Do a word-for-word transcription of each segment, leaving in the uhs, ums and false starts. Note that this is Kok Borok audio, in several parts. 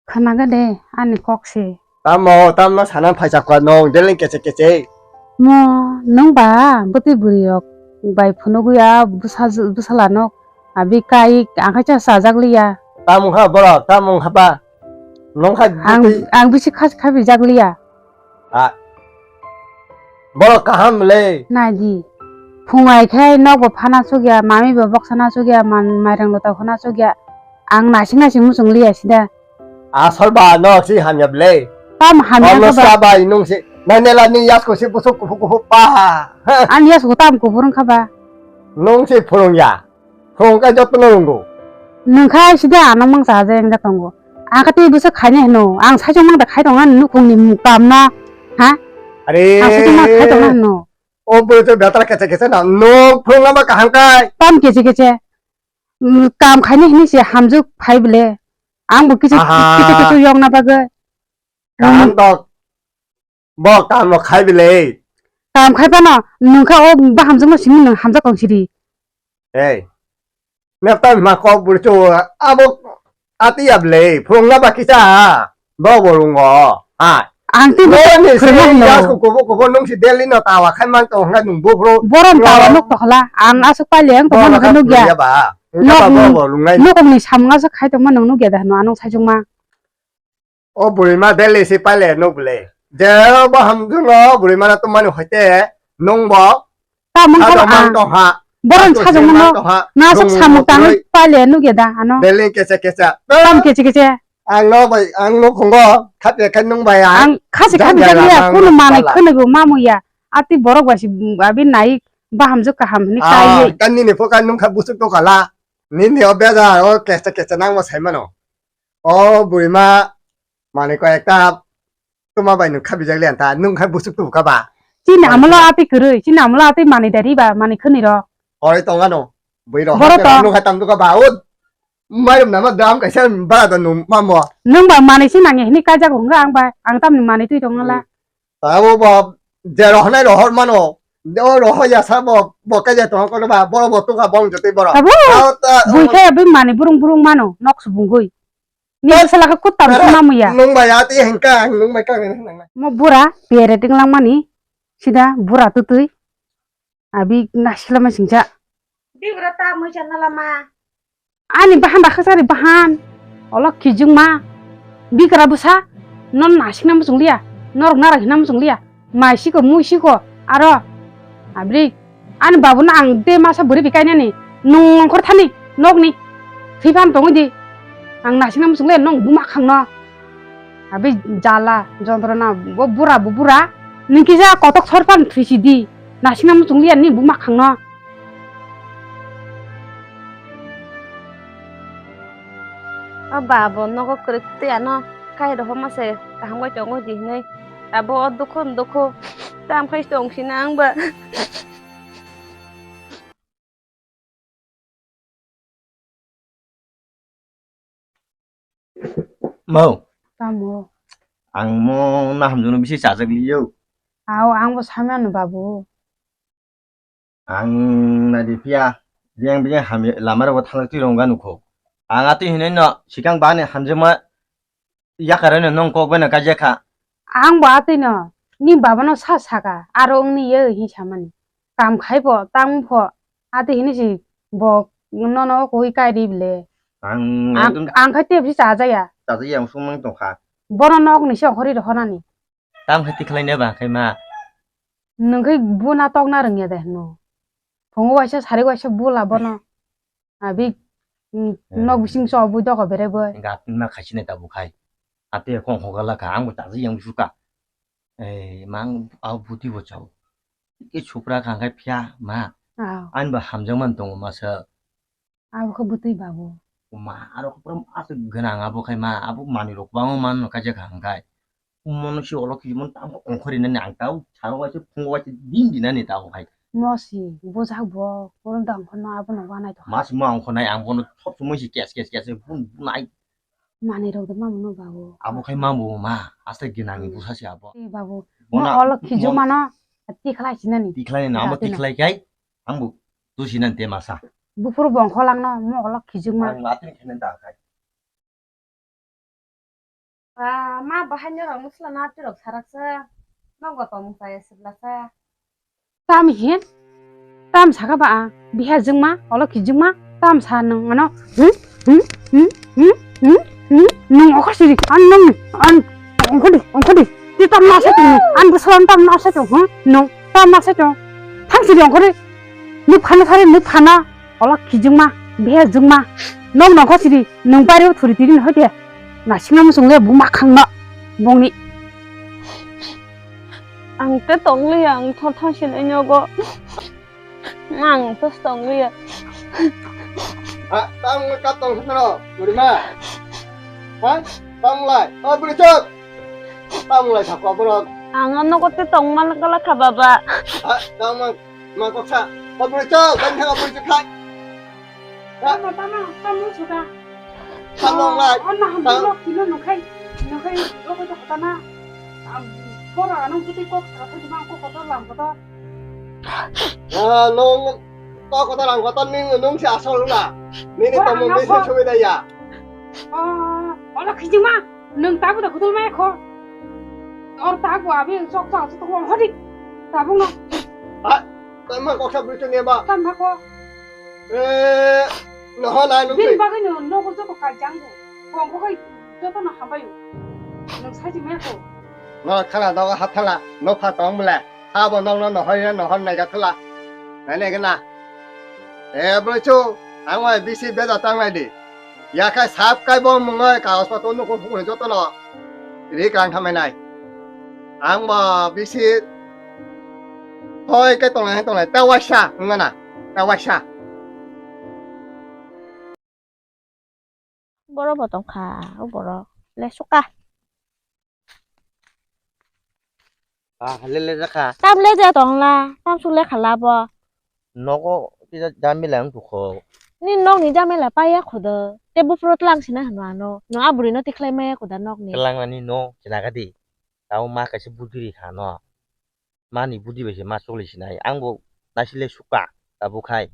Khwnaga de ani kok se. Tamo, tamo sana phaisa kha nong, deleng kece kece. Mo, nung ba bwtwi bwrwi rok bai phunugwi a bwsa-, bwsala no abi kai ang khe cha chajak liya. Tamo kha borok, tamo kha ba. Nong kha Ang, bwtwi. Ang bisi khas khabi jak liya. Ah. Borok kaham le. Nai di. Phungai khai nok bo phana sugya, mami bo boksana sugya, man-, mairang lota khona sugya. Ang nasing nasing muchung liya sida. Asol ba nok si hamya ble. Tam hamya Ono ka ba. Sa ba inung si. Nai nela ni yas ko si busuk kufu kufu pa. An yas ko tam ko burung ka ba. Nung si phurung ya. Phung ka joto no rungo. Nung khai sida ano mang sa jeng ja tongo. Ang ka tei busa khai ne hno. Ang sai jong mang da khai tong an nukhung ni kam na. Ha? Are. Ang sai jong mang khai tong an no. O bo to betra kece kece na. No phung lama kaham kai. Tam kece kece. Mm, kam khai ne hini se hamjuk phai bele. Ang bo kisa Aha. Kisa kisa yong na bagwi. Kaham tok. Bo kam no khai bele. Kam khai pano nung kha o ba hamjak no simi nung hamjak kong siri. Hey. Nepta ma kok buri chu abo ati ya bele. Phung na ba kisa. Bo bo rungo. Ha. Ang ti bo ni se phung na ya no. Ku kubo kubo nung si Delhi no tawa khai man to nga nung bo bro. Borom tawa nuk to khala. Ang asuk pale ang to man nuk ya. Nok ni samung asuk khai to man nuk ya da no anung sajung ma. O burima Delhi si paile nuk bwle. Je bo hamjwng o burima na tumani hoite nung bo. Tamung sajong man tongha. Boron sajong mano. Nasuk samung tangwi paile nuk ya da ano. Delhi kesa kesa. Tam kesa kesa. Ang no bai ang no khungo khate khai nung bai ang. Ang khasi khabi jak ya kuno manai khwno bo mamu ya. Ati borok bai si abi nai bahamjwk kaham hini kai. Kan nini pho kan nung kha busuk to kala. Nini o beza o kesa kesa nang bo sai mano. O burima manwi koi ekta tuma bai nwng khabijak liya ta nwng khai busuk tubu kha ba. Chini amolo atwi kwrwi, chini amolo atwi manwi dari ba manwi khwnwi rok. Oi tong ano bui rok. Boro to nwng khai tam duka ba o mairum nama dam kaisa bara da nwng mamo. Nwng ba manwi si nangya hini kaijak hwnga ang ba ang tamni manwi twi tong la. Abo bo je rohornai rohor mano. O rohor ya sa bo bo kaijak tong kono ba boro bo tuka bong jotwi boro. Abo bui khai abo manwi burung burung mano nok subungui. Ni sala ka kut tam sima muya. Nung bai ati hengka, nung bai ka nang nang. Mo bura pere ting lang mani. Sida bura tutui. Abi nasila ma singja. Di bura ta mui chana lama. Ani bahan da khasari bahan. Olo kijung ma. Bikra busa. Non nasik nam sung liya. Norok narak hinam sung liya. Mai siko mui siko aro abri ani babu no ang de masa bwrwi bi kainani nung ongkhor thani nokni thwi phan tongwi di ang nasing nam swngle nong buma khangno abri jala jontrona bo bura bo bura nung kisa kotok sor phan thwi si di nasing nam swngle ani buma khangno. O ba bo nogo kwrwi twi ano kai rohorma se kaham bai tongwi di hinwi abo o dukhu dukhu tam khai tong sina ang ba. Mo. Tamo. Ang mo na hamjano bisi chajak liyo. Ao ang bo samya no babu. Ang naidi phiya, biyang biyang hamya lama rogo thangwi twi rwngkha nukho. Ang atwi hinwi no sikang bani hamjakma yakarwi no nwng kok bai no kaijak kha. Ang bo atwi no ni baba no sa saka, aro wngni ye hinwi samani. Kam khai pho, tang pho, atwi hinwi si bo nono koi kai ri bile. Ang ang ekdom ang khai tei bisi chajaya. Chajaya ang sumang tongkha. Bono nok ni se okhori rohorani. Tam khai tikhlai ne ba khai ma. Nwng khe buna tokna rwngya de hwno. Phungo waisa sari waisa bula bono. Abi, mm, eh, nok bising so bui dogo bere boi. Gat na khaisine tabuk khai. Ate khong hoga lakha ang bo taji yang suka. Eh, mang au buti bo chao. Ke chupra khang khai phiya ma. Ao. An ba hamjang man tongo masa. Abo khe bwtwi babu. Ma, aro khe pura aswk gwnang abo khai ma, abo manwi rok kwbangma mano kaijak kha hwnkhai. Mono se olo khe mon tamo ongkhor rinani ang tao salo waisa phungo waisa din dinani tao khai. Mosi, bujak bo, oro dang phano abono wanai tongkha. Mas ma ongkhor nai ang bono sob somoi se kes kes kes bun bunai. Manwi rok de mamu no babu. Abo khai mamu ma, aswk gwnang ni bwsa se abo. Ee babu, bono mo olo khijo mo mano, tikhlai sinani. Tikhlai ni namo tikhlai khai. Ang bo tusi nan te masa. Buphuru bongkholangno mokolo khijwkma. Ang atwng khe nang da khai. Ba, ma bahai norok musla na tirok saraksa. Nogo tongmung chaya siblasa. Tam hin? Tam saka ba a? Biha jingma, olo ki jingma, tam sa nung ano. Hmm? Hmm? Hmm? Hmm? Hmm? Hmm? Nung okho siri, an nung, an, ongkho di, ongkho di. Ti tam na sa tung, an bu salam tam na sa tung, hmm? Nung, tam na sa tung. Thang siri ongkho di. Nuk phana thari, nuk phana. Olo ki jingma, biha jingma. Nung nokho siri, nung pari thuri tiri no hoite. Na singam sung le buma khangma. Bongni. Ang te tongliya, ang thor thang sinai nyogo. Ang te tongliya. Ha, tang ka tong sitro, burima. Ha, tang lai. O, buri chok. Tang lai thakwa borok. Ang ano ko te tong man kala kha baba. Ha, tang man, man koksa. O, buri chok, ban thang buri chok khai. Tamo, tamo, tamo suka. Tamo lai. Oh, na hambi lok kilo nukhai, nukhai, lok to kotana. Bora anong putih kok, kata jima kok kotor lam kotor. Ah, nung kok kotor lam kotor ning nung si asol na. Nini tamo bisi subida ya. Oh, ola khijima, nung tabu da kutul mai kho. Or tabu abi sok sok sok hodi. Tabu no. Ah, tamo kok sa bisi ne ba. Tamo kho. Eh, noho nai nung Bini twi. Bagwi no nogo joto kaijango. Kongko kai joto no hambayo. Nung saji meko. No khala nogo hathala, no pha tong mle. Habo nong no nohoi no nohon nai ga thula. Nai nai gana. Eh, bro chu, ang wai bisi beda tang nai di. Ya khai sap kai bo mungoi ka hospital no ko phukuni joto no. Ri kang thamai nai. Ang ba bisi Hoi, ke tonglai, tonglai, ta waisa, wngna na, ta waisa. Borok bo tongkha, o borok le suka. Ah, le le jakha. Tam le ja tongla, tam su le khala bo. Nogo tija jamila wng tukho. Ni nokni jamila paiya khudo. Te buphuru tlang sina hwnwi ano. No a bwrwi no tikhlai maya khuda nokni. Tlang ani no, chinaga di. Tao ma kaisa budi ri kha no. Mani budi bai se ma choli sinai. Ang bo naisile suka tabuk hai.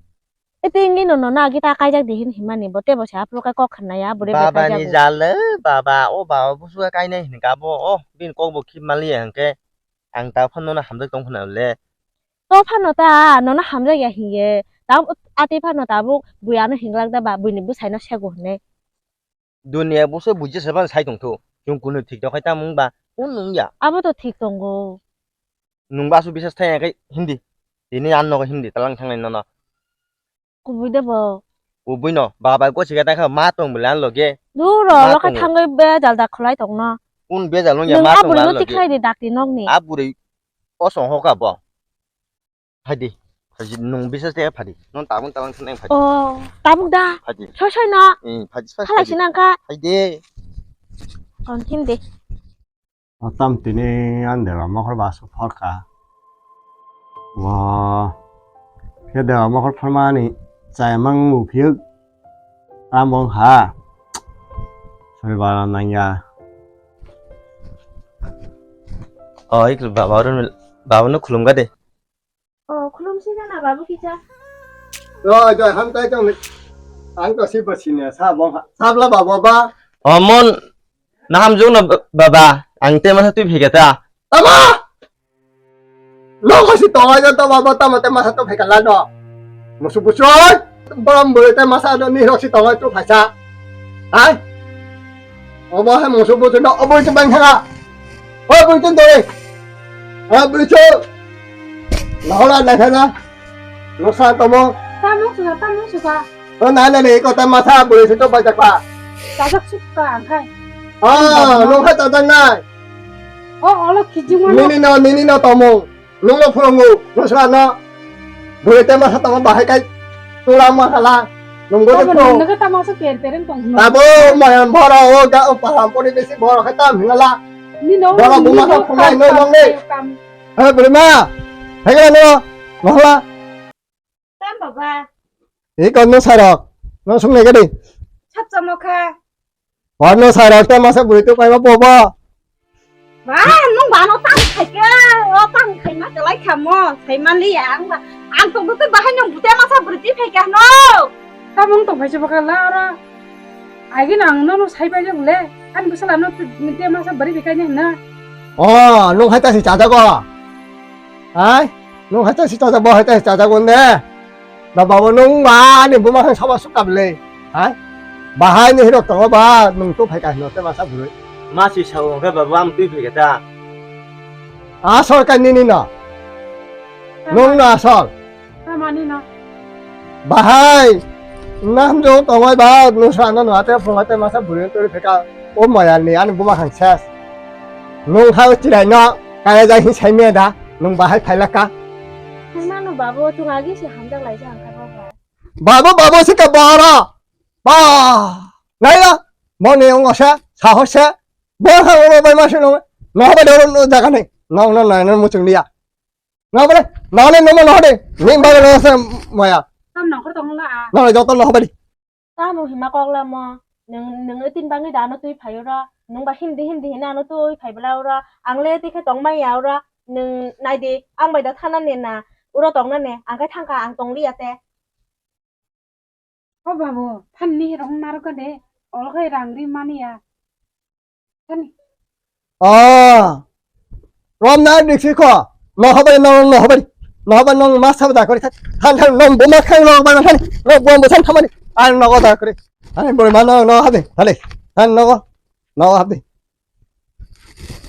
Ete wngwi no nono agi ta kaijak di hin himani bo tebo se aphuru khe kok khanaya bwrwi bai Baba ni kaijak o. Jale, baba, o baba busuka kainai hin ka bo, o bini kok bo khib maliya hwnkhe ang ta phano nono hamjak tong khna le. To phano ta nono hamjak ya hiye. Ta ati phano tabuk bui ano hinglak da ba buini bwsai no sego hwnwi. Dunia buso buji se ban sai tong thu. Chung kunu thik tong khai ta mung ba, un nung ya. Abo to thik tongo. Nung ba su bisas thai kai hindi. Tini an no hindi talang thang nai no no. Kubui de bo. Kubui no, baba go siga ta kha ma tong bwle an loge. Duro, ma lo kha tongo. Thangoi be jal da khwlai tong no. Un be jal no ya. Nung ma tong aburi bwle no an loge. Tikhlai di dakti nok ni. Aburi o song hoka bo. Phaidi. Phaidi, nung bisas de phaidi. Nung tabuk tabuk thang nai phaidi. Oh, tabuk da. Phaidi. Soi soi no. Eh, phaidi, phaidi. Khalai sinang kha. Phaidi. Kon thim de. Tam tini an deba mokhor basu phorkha. Wa. Khe deba mokhor phormani chayamang muphiyuk. Tam bong ha. Soi bara nangya. Oh, ik baba run, baba no khulum ga de. Oh, khulum si gana babu kisa. Doi, doi, hamtai tong ni. Ang to si basi ne, sa bong ha. Sabla baba ba. Oh, mon, naham jung na ba-, baba. Ang te masa tui phega ta. Tama! Lo ko si tongai to baba, tama te masa to phega la do. Musu busu oi. Borom bui te masa do ni rok si tongai tu phaisa. Hai? Obo hai musu busu no, obo itu bang thaga. Oi, bui tun doi. Ha, bui chu. Nohla na khana. Nosa tomo. Tamung suka, tamung suka. O na na ni ko ta masa bui chu to ba jakpa. Tajak suka angkai. Ah, nokha tajak nai. Oh, olo kijing mano. Nini no, nini no tomo. Nungno phwrwngo, nwswkno. Bwrwi tei masa tongma bahai kai tula ma khala. Nungbo de phwrwng. Nungno tamasa per per wng tong. Tabo mayan boro o ga o paham pori bisi boro khai tam hinala. Nino boro buma kha phunai no nongni. He bwrwi ma. Hegla no. Mohla. Tam baba. Iko no sarok. No sungnai gadi. Sap chamo kha. Warno sarok ta masa bwrwi tu kaiba bobo. Ba, nung ba no tang khai khe, o tang khai ma kelai khamo, sai ma li ang ba. Ang tong tu bahai nung bute masa bwrwi ti khai kha no. Tamung tong khai se baka la ora. Agin ang nono sai paijak le. Ani bwsala no te masa bari bikani na. Oh, nung hai ta si chajago. Hai? Nung hai ta si chajago, hai ta si chajago ne. Ba babo nung ba ni buma hai saba sukab le. Hai? Bahai ni hirok tongo ba nung tu phai ka hino te masa buru. Ma si sao hwnkhe babo ang twi phai kha ta. Asol ka nini no. Nung no asol. Tamani no. Bahai, nang jo tongoi ba, nung sa no no ate phung ate masa buri turi pheka, o moyal ni ani buma khang ses. Nung ha chirai no, kaya jai hi sai me da, nung bahai phai laka. Nang no babo, chung agi si hamjak lai jang kha babo. Babo, babo si ka bara. Ba, nai la, mo ne ong sa, sa ho sa. Bo ha oro bai ma se no, no ba doro no jaga nei, no no no no muchung liya. Nabale, nabale, nomo nohode. Ning bale no se maya. Tam nongkhor tong la a. Nabale joto nohobali. Tamo hima kok la mo. Nung, nung tin bangwi da ano twi phaio ro. Nung ba hindi hindi hina ano twi phai bla ro. Ang le tikhe tong maya ro. Nung nai di, ang bai da thana ne na. Uro tong na ne. Ang kai thangka ang tong liya te. O babu, thanni rong narwkha de, olo khai rang ri mani ya. Thani. Ah, rom na diksi ko, no habai no, no habai, no habai no masa da kori than, than no buma khai no ba than, no buma than thamani, an no da kori, an bori ma no, no habai, thale, than no, no habai.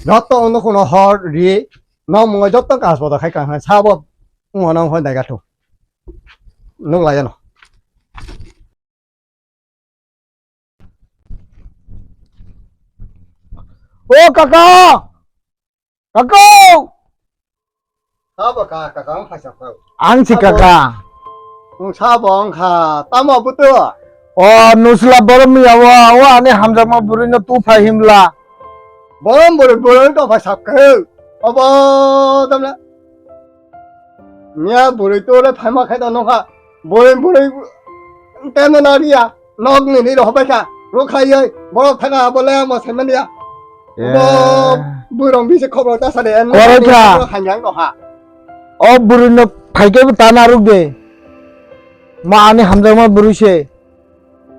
Joto ono kono hor ri, no mungo joto kas bodo khai kang sabo, ungo no hoi dai gato. Nung lai ano. O kaka! Kaka! Sabo ka, kaka ang phaisa kau. Ang si kaka. Ang sabo ang kha, tamo butu. O nusla borom ya wa, wa ani hamjakma burino tu phai himla. Borom buri buri to phaisa kau. Abo tamla. Nya buri to le phaima khai to nokha. Buri buri temo na ria. Nok ni ni rohbai kha. Ro khai yai. Borok thanga abo le amo sai mania. Bo burong bisi khobor ta sare. Koroi kha. Hanyang to ha. O buri no phaike bo tana ruk de. Ma ani hamjakma buri se.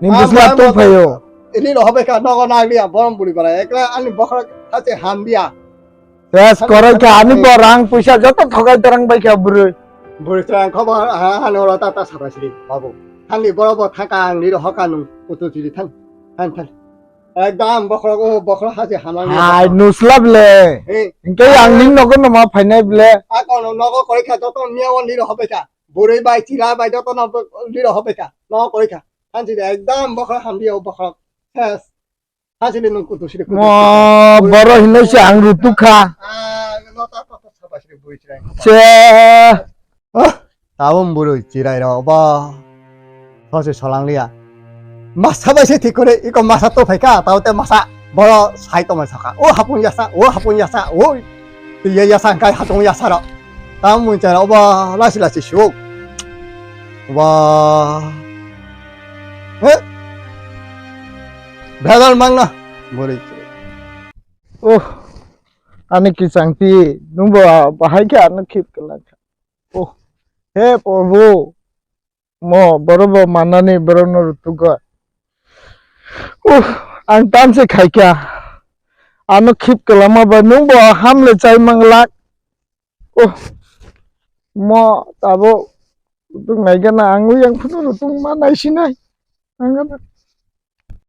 Ni bisla to phayo. Ini rohbai kha nogo na ria. Borom buri bara. Ekla ani bokhra thase ham dia. Yes, koroi kha, ani bo rang puisa joto thogai torang bai kha bwrwi. Bwrwi chwng khobo ha, ha, ano ro ta, ta saba siri, babu. Thani boro bo thaka ang niro hoka nung kutu siri thang. Thang, thang. Ekdam bokhorok, o bokhorok haje hamang. Hai, nuslab le. Hingke ang ning nogo no ma phainai ble. Ako no nogo koroi kha, joto niya o niro hobai kha. Bwrwi bai, chira bai, joto no niro hobai kha. Nogo koroi kha. Thansi de ekdam bokhorok hamdi o bokhorok. Ses. Hasini nung kutu siri kutu. Mo boro hinoi se ang rutuk kha. Ah, no ta ta ta saba siri bui chirai. Se. Ah, tabung buru chirai ro ba. Those solang liya. Masa bai se thik kore, iko masa to phaika, tao te masa boro sai to masa kha. O hapung yasa, o hapung yasa, o. Tiya yasa kai hatung yasa ro. Tabung chirai ro ba, lasi lasi suk. Ba. He? Bhedal mangna. Bori. Oh, ani kisangti, nungbo bahai khe ano khip kelak. Oh, he Prabhu, mo boro bo manani boro no rutugo. Oh, ang tamse khaikha. Ano khip kelama ba nungbo hamle chai manglak. Oh, mo tabo rutung naigana ang yang phunu rutung ma naisinai. Ang gana.